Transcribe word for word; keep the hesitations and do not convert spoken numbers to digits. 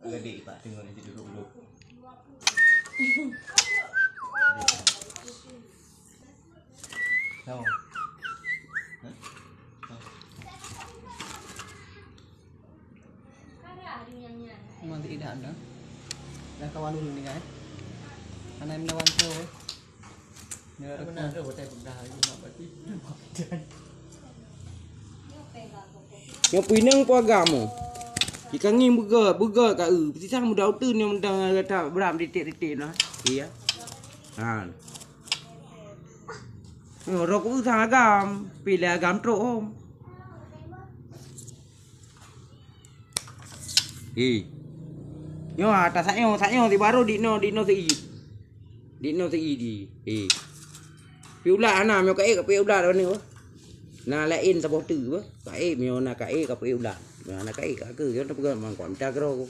Gede pak tengok nanti duduk dulu. Tahu. Memang tidak ada. Dah kawan dulu ni kan. Anak yang lawan tu. Nyoe peuinong pue agam. Jika ngieng beugöt, beugöt ka eu, peutisang muda uteuen nyang mantong gata bram titik-titik na. Iya. Ha. Nyoe rok u sang agam, pilih agam trok hom. He. Nyoe ata sak nyoe, sak nyoe sibaroe di no, di no seuit. Di no seuit di. He. Pi ulat hana, nyoe kaék ka pi ulat bani wah. Na laén saboh teuk wah. Kaék nyoe na kaék ka pi ulat. Nyoe na kaék ka keu, nyoe na peugah mangkok mita keudroe.